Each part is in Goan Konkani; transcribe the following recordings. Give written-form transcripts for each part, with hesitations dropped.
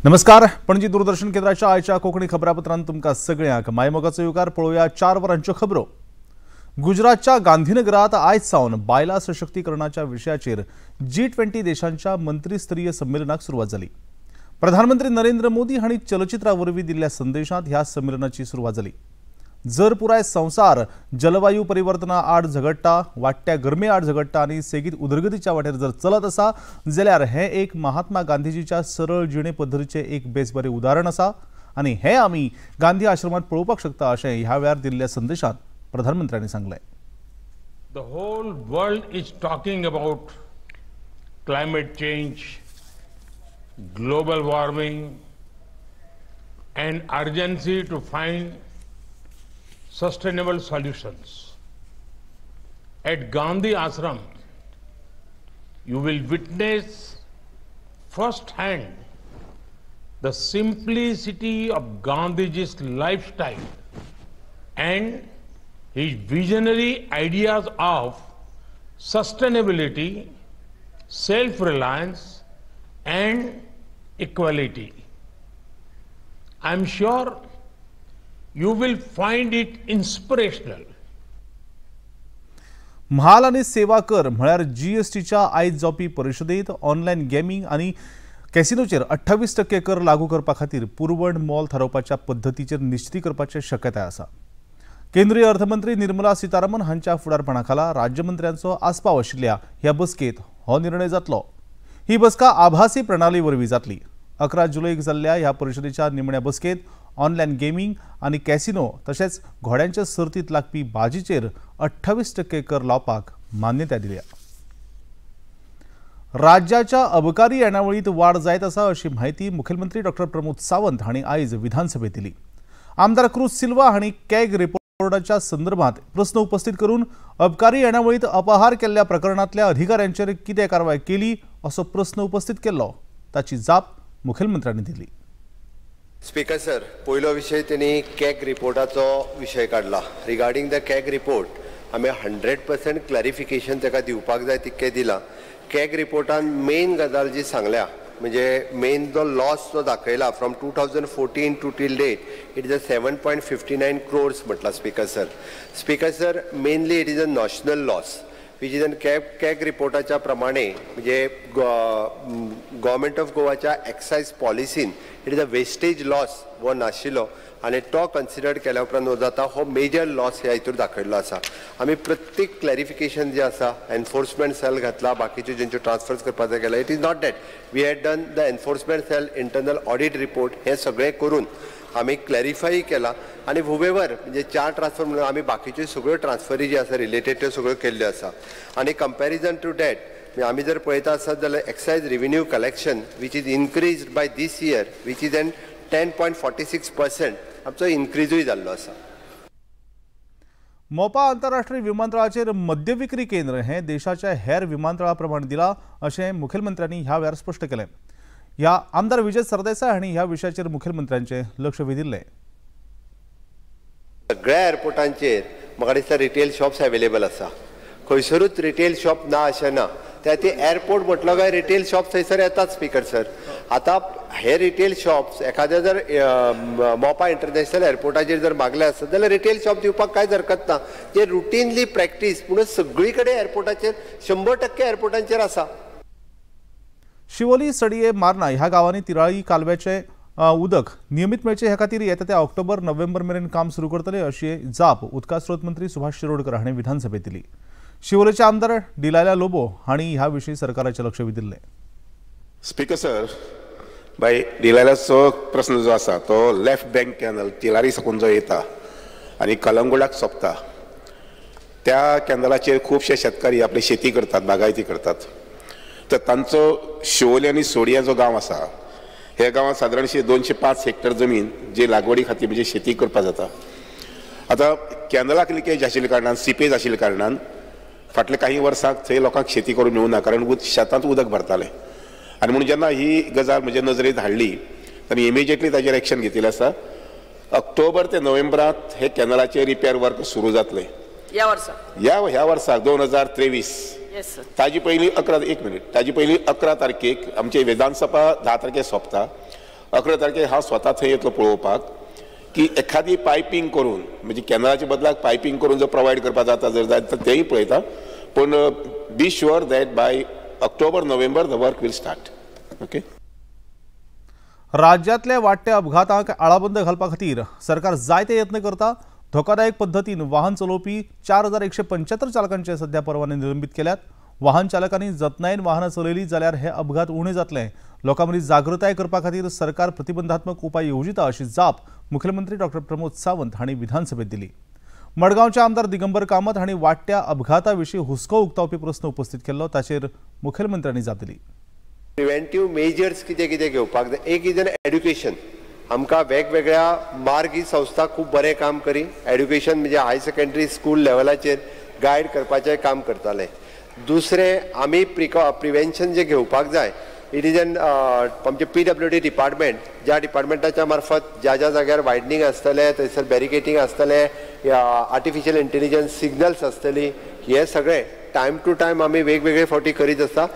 नमस्कार, पणजी दूरदर्शन केंद्राच्या आयच्या कोंकणी खबरापत्रांत तुमकां सगळ्यांक मायमोगाचो येवकार. पळोवया 4 वरांच्यो खबरो. गुजरातच्या गांधीनगरात आयज सावन बायलां सशक्तीकरणाच्या विशयाचेर G20 देशांच्या मंत्रीस्तरीय संमेलनाक सुरवात जाली. प्रधानमंत्री नरेंद्र मोदी हांणी चलचित्रा वरवीं दिल्ल्या संदेशांत ह्या संमेलनाची सुरवात जाली. जर पुराय संवसार जलवायू परिवर्तना आड झगडटा, वाडट्या गरमे आड झगडटा आनी सेगीत उदरगतीच्या वाटेर जर चलत आसा जाल्यार हें एक महात्मा गांधीजीच्या सरळ जिणे पद्दतीचें एक बेस बरें उदाहरण आसा आनी हें आमी गांधी आश्रमांत पळोवपाक शकता अशें ह्या वेळार दिल्ल्या संदेशांत प्रधानमंत्र्यांनी सांगलें. The whole world is talking about climate change, global warming and urgency to find sustainable solutions. At Gandhi Ashram, you will witness firsthand the simplicity of Gandhiji's lifestyle and his visionary ideas of sustainability, self-reliance and equality. I am sure you will find it inspirational. म्हाल आनी सेवा कर म्हळ्यार जीएसटीच्या आयज जावपी परिशदेंत ऑनलायन गेमींग आनी कॅसिनोचेर 28% कर लागू करपा खातीर पुरवण मोल थारोवपाच्या पद्दतीचेर निश्चिती करपाची शक्यताय आसा. केंद्रीय अर्थमंत्री निर्मला सीतारामन हांच्या फुडारपणा खाला राज्यमंत्र्यांचो आस्पाव आशिल्ल्या ह्या बसकेंत हो निर्णय जातलो. ही बसका आभासी प्रणाली वरवीं जातली. 11 जुलैक जाल्ल्या ह्या परिशदेच्या निमण्या बसकेंत ऑनलायन गेमींग आनी कॅसिनो तशेंच घोड्यांच्या सर्तींत लागपी बाजीचेर 28% कर लावपाक मान्यताय दिल्या. राज्याच्या अबकारी येणावळींत वाड जायत आसा अशी म्हायती मुखेलमंत्री डॉक्टर प्रमोद सावंत हांणी आयज विधानसभेत दिली. आमदार क्रूज सिल्वा हांणी कॅग रिपोर्टाच्या संदर्भात प्रस्न उपस्थित करून अबकारी येणावळींत अपहार केल्ल्या प्रकरणांतल्या अधिकाऱ्यांचेर कितें कारवाय केली असो प्रस्न उपस्थित केल्लो. ताची जाप मुखेलमंत्र्यांनी दिली. स्पीकर सर, पयलो विशय तेणी कॅग रिपोर्टाचो विशय काडला. रिगार्डींग the CAG report आमी 100% क्लॅरिफिकेशन ताका दिवपाक जाय तितकें दिलां. कॅग रिपोर्टान मेन गजाल जी सांगल्या म्हणजे मेन जो लॉस जो दाखयला from 2014 to till date it is a 7.59 crores म्हटला speaker sir. Speaker sir, mainly it is a national loss which is an CAG रिपोर्टाच्या प्रमाणे म्हणजे गव्हर्मेंट ऑफ गोवाच्या एक्सायज पॉलिसीन it is a wastage loss हो नाशिल्लो आनी तो कन्सिडर केल्या उपरांत हो जाता हो मेजर लॉस ह्या हितूर दाखयल्लो आसा. आमी प्रत्येक क्लॅरिफिकेशन जें आसा एनफोर्समेंट सेल घातला, बाकीच्यो जेंच्यो ट्रान्सफर्स करपाचें केलां. It is not that we had done the enforcement cell, internal audit report हें सगळें करून आमी क्लॅरिफाय केला आनी हुवेवर म्हणजे 4 ट्रान्सफर म्हणून आमी बाकीच्यो सगळ्यो ट्रान्सफरी ज्यो आसा रिलेटेड त्यो सगळ्यो केल्ल्यो आसा. आनी कंपॅरिजन टू that आमी जर पळयता आसत जाल्यार excise revenue collection which is increase by this year which is an 10.46% आमचो इन्क्रीजूय जाल्लो आसा. मोपा आंतरराष्ट्रीय विमानतळाचेर मद्य विक्री केंद्र हें देशाच्या हेर विमानतळा प्रमाण दिलां अशें मुखेलमंत्र्यांनी ह्या वेळार स्पश्ट केलें. ह्या आमदार विजय सरदेसाय हांणी ह्या विशयाचेर मुखेलमंत्र्यांचें लक्ष वेधिल्लें. सगळ्या एअरपोर्टांचेर म्हाका दिसता रिटेल शॉप्स अवेलेबल आसा. खंयसरूच रिटेल शॉप ना अशें ना. त्या ती एअरपोर्ट म्हटलो काय रिटेल शॉप थंयसर येतात स्पीकर सर. आतां हे रिटेल शॉप्स एखाद्या जर मोपा इंटरनॅशनल एअरपोर्टाचेर जर मागले आसत जाल्यार रिटेल शॉप दिवपाक कांयच हरकत ना. जे रुटीनली प्रॅक्टीस म्हणून सगळी कडेन एअरपोर्टाचेर 100% एअरपोर्टांचेर आसा. शिवोली, सडये, मार्ना ह्या गांवांनी तिराळी कालव्याचें उदक नियमीत मेळचें ह्या खातीर येता त्या ऑक्टोबर नोव्हेंबर मेरेन काम सुरू करतले अशी जाप उदका स्रोत मंत्री सुभाष शिरोडकर हांणी विधानसभेत दिली. शिवोलेचे आमदार डिलायला लोबो हांणी ह्या विशीं सरकाराचें लक्ष वेधिल्लें. स्पीकर सर, बाय डिलायलाचो प्रस्न जो आसा तो लेफ्ट बँक कॅनल तिलारी साकून जो येता आनी कलंगुडाक सोंपता त्या कॅनलाचेर खुबशे शेतकारी आपली शेती करतात, बागायती करतात. तर तांचो शिवोली आनी सोडिया जो गांव आसा ह्या गांवांत सादारणशी 205 हेक्टर जमीन जी लागवडी खातीर म्हणजे शेती करपाक जाता. आतां कॅनलाक लिकेज आशिल्ल्या कारणान, सिपेज आशिल्ल्या कारणान फाटल्या काही वर्सांक थंय लोकांक शेती करूंक मेळूना कारण शेतांत उदक भरतालें. आनी म्हणून जेन्ना ही गजाल म्हज्या नजरेंत हाडली तेन्ना इमिजिएटली ताजेर एक्शन घेतिल्लें आसा. ऑक्टोबर ते नोव्हेंबरांत हे कॅनलाचें रिपेर वर्क सुरू जातलें ह्या वर्साक 2023. ताजी पयलीं 11 एक मिनिट ताजी पयलीं 11 तारखेक आमचे विधानसभा 10 तारखेक सोंपता. 11 तारखेक हांव स्वता थंय येतलो पळोवपाक की एखादी पायपींग करून म्हणजे कॅनलाच्या बदलाक पायपींग करून जर प्रोवायड करपाक जाता जर जाय तर तेंय पळयता, पूण be sure that by October November the work will start. Okay. राज्यांतल्या वाडट्या अपघातांक आळाबंद घालपा खातीर सरकार जायते यत्न करता. धोकादायक पद्दतीन वाहन चलोवपी 4175 चालकांचे सध्या परवाने निलंबीत केल्यात. वाहन चालकांनी जतनायेन वाहनां चलयली जाल्यार हे अपघात उणे जातले. लोकां मदीं जागृताय करपा खातीर सरकार प्रतिबंधात्मक उपाय येवजिता अशी जाप मुख्यमंत्री डॉक्टर प्रमोद सावंत हांणी विधानसभेत दिली. मडगांवचे आमदार दिगंबर कामत हांणी वाडट्या अपघाता विशीं हुस्को उक्तावपी प्रस्न उपस्थित केल्लो, ताचेर मुखेलमंत्र्यांनी जाप दिली. प्रिवेंटीव मेजर्स कितें कितें घेवपाक जाय. एक is an education. आमकां वेगवेगळ्या मार्ग ही संस्था खूब बरें काम करी. एड्युकेशन म्हणजे हायर सेकेंडरी स्कूल लेवलाचेर गायड करपाचें काम करताले. दुसरें आमी प्रिवेंशन जें घेवपाक जाय it is an आमचें PWD department, ज्या डिपार्टमेंटाच्या मार्फत ज्या ज्या जाग्यार वायडनींग आसतलें, थंयसर बॅरिकेटींग आसतलें, आर्टिफिशियल इंटेलिजन्स सिग्नल्स आसतली, हे सगळें टायम टू टायम आमी वेगवेगळे फावटी करीत आसता.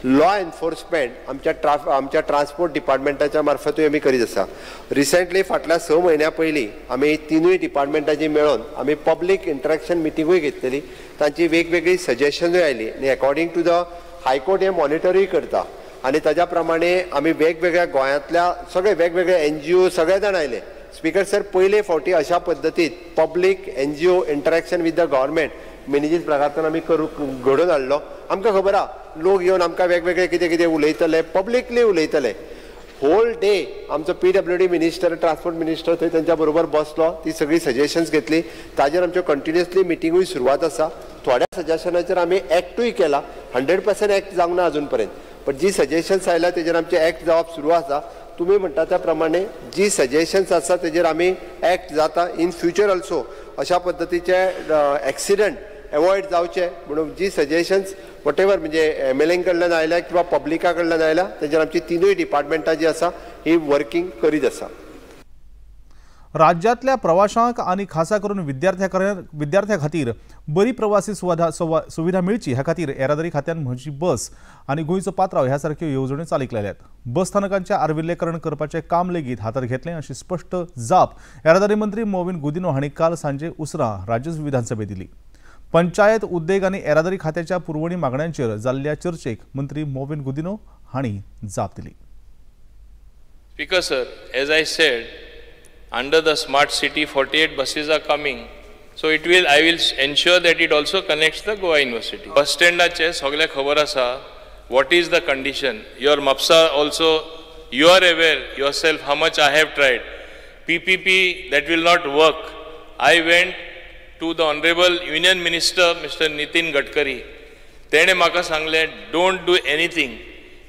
लॉ एनफोर्समेंट आमच्या ट्रान्सपोर्ट डिपार्टमेंटाच्या मार्फतूय आमी करीत आसा. रिसेंटली फाटल्या 6 म्हयन्या पयलीं आमी 3 डिपार्टमेंटाची मेळोन आमी पब्लीक इंटरेक्शन मिटिंगूय घेतलेली. तांची वेगवेगळी सजेशनूय आयली आनी according to the high court हें मॉनिटरूय करता आनी ताज्या प्रमाणे आमी वेगवेगळ्या गोंयांतल्या सगळे वेगवेगळे NGO सगळे जाण आयले. स्पीकर सर, पयले फावटी अशा पद्दतीन public NGO interaction with the government Menezes प्रकारांतल्यान आमी घडोवन हाडलो. आमकां खबर आहा लोक येवन आमकां वेगवेगळे कितें कितें उलयतले, पब्लिकली उलयतले. होल डे आमचो PWD minister, transport minister थंय तांच्या बरोबर बसलो, ती सगळी सजेशन्स घेतली. ताजेर आमच्यो कंटिन्युअसली मिटिंगूय सुरवात आसा. थोड्या सजेशनाचेर आमी एक्टूय केला. 100% एक्ट जावंक ना अजून पर्यंत, पण जी सजेशन्स आयल्या तेजेर आमचे एक्ट जावप सुरू आसा. तुमी म्हणटा त्या प्रमाणे जी सजेशन्स आसा तेजेर आमी एक्ट जाता. इन फ्युचर ऑल्सो अशा पद्दतीचे एक्सिडंट एवॉयड जावचे म्हणून जी सजेशन्स what ever म्हणजे MLA कडल्यान आयल्या किंवा पब्लिका कडल्यान आयल्या तेजेर आमची 3 डिपार्टमेंटां जी आसा ही वर्किंग करीत आसा. राज्यांतल्या प्रवाशांक आनी खासा करून विद्यार्थ्यां खातीर बरी प्रवासी सुविधा मेळची ह्या खातीर येरादारी खात्यान म्हजी बस आनी गोंयचो पात्राव ह्या सारक्यो येवजण्यो चालीक लायल्यात. बस स्थानकांचें आर्विल्लेकरण करपाचें काम लेगीत हातांत घेतलें अशी स्पश्ट जाप येरादारी मंत्री मोविन गुदिनो हांणी काल सांजे उसरां राज्य विधानसभेत दिली. पंचायत, उद्देग आनी येरादारी खात्याच्या पुरवणी मागण्यांचेर जाल्ल्या चर्चेक मंत्री मोविन गुदिनो हांणी जाप दिली. Speaker sir, as I said, under the smart city 48 buses are coming, so it will, I will ensure that it also connects the Goa University. Bus stand सगळे खबर आसा what is the condition. Your Mapsa also, you are aware yourself how much I have tried. PPP, that will not work. I went to the Honorable Union Minister Mr. Nitin Gadkari. तेणे म्हाका सांगलें, don't do anything.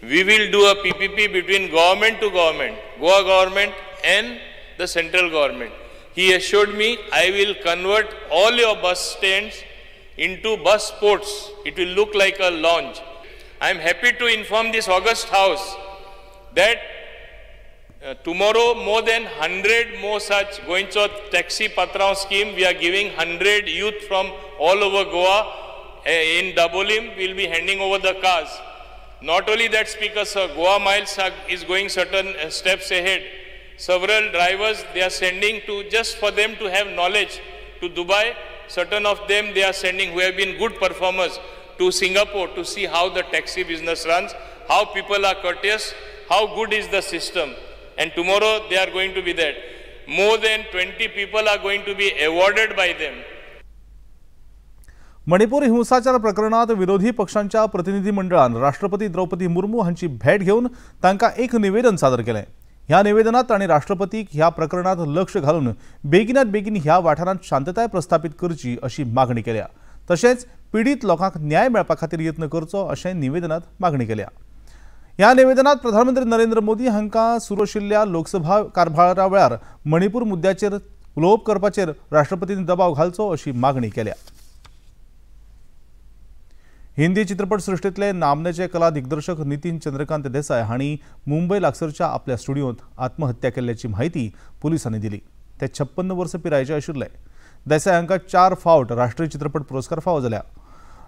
We will do a PPP between government to government, Goa government and the central government. He assured me, I will convert all your bus stands into bus ports. It will look like a lounge. I am happy to inform this august house that tomorrow more than 100 more such Goencho Taxi Patrao scheme, we are giving 100 youth from all over Goa. In Dabolim, we will be handing over the cars. Not only that, Speaker sir, Goa Miles is going certain steps ahead. Several drivers they are sending to just for them to have knowledge to Dubai. Certain of them they are sending who have been good performers to Singapore to see how the taxi business runs, how people are courteous, how good is the system. And tomorrow they are going to be there. More than 20 people are going to be awarded by them. Manipur हिंसाचार प्रकरणात विरोधी पक्षांच्या प्रतिनिधी मंडळान राष्ट्रपती द्रौपदी मुर्मू हांची भेट घेवन तांकां एक निवेदन सादर केलें. ह्या निवेदनात तांणी राष्ट्रपतीक ह्या प्रकरणात लक्ष घालून बेगिनात बेगीन ह्या वाठारांत शांतताय प्रस्थापित करची अशी मागणी केल्या. तशेंच पीडित लोकांक न्याय मेळपा खातीर यत्न करचो अशें निवेदनात मागणी केल्या. ह्या निवेदनात प्रधानमंत्री नरेंद्र मोदी हांकां सुरू आशिल्ल्या लोकसभा कारभारा वेळार मणिपूर मुद्द्याचेर उलोवप करपाचेर राष्ट्रपतीन दबाव घालचो अशी मागणी केल्या. हिंदी चित्रपट सृष्टीतले नामनेचे कला दिग्दर्शक नितीन चंद्रकांत देसाय हांणी मुंबय लागसरच्या आपल्या स्टुडियोंत आत्महत्या केल्ल्याची माहिती पुलिसांनी दिली. ते 56 वर्सां पिरायेचे आशिल्ले. देसाय हांकां 4 फावट राष्ट्रीय चित्रपट पुरस्कार फावो जाल्या.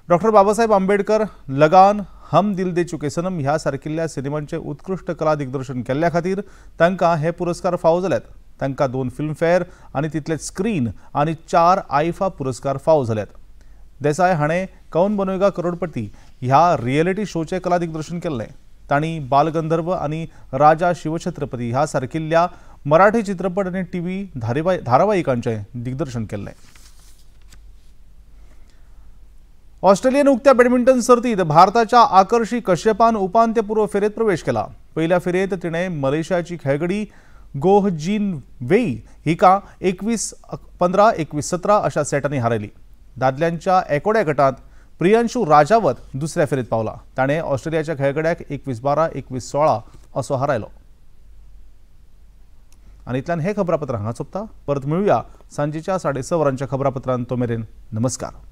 डॉक्टर बाबासाहेब आंबेडकर, लगान, हम दिल दे चुके सनम ह्या सारकिल्ल्या सिनेमांचे उत्कृश्ट कला दिग्दर्शन केल्ल्या खातीर तांकां हे पुरस्कार फावो जाल्यात. तांकां 2 फिल्मफेअर आनी तितलेच स्क्रीन आनी 4 आयफा पुरस्कार फावो जाल्यात. देसाय हाणें कौन बनेगा करोडपती ह्या रियलिटी शोचें कला दिग्दर्शन केल्लें. तांणी बालगंधर्व आनी राजा शिवछत्रपती ह्या सारकिल्ल्या मराठी चित्रपट आनी टीव्ही धारावाहिकांचें दिग्दर्शन केल्लें. ऑस्ट्रेलियन उक्त्या बॅडमिंटन सर्तीत भारताच्या आकर्षी कश्यपान उपांत्यपूर्व फेरयेंत प्रवेश केला. पयल्या फेरयेंत तिणें मलेशियाची खेळगडी गोह जीन वेई हिका 21-15, 21-17 अशा सेटांनी हारयली. दादल्यांच्या एकोड्या गटांत प्रियांशु राजावत दुसऱ्या फेरयेंत पावला. ताणें ऑस्ट्रेलियाच्या खेळगड्याक 21-12, 21-16 असो हारायलो. आनी इतल्यान हें खबरापत्र हांगा सोंपता. परत मेळुया सांजेच्या 6:30 वरांच्या खबरापत्रांत. तो मेरेन नमस्कार.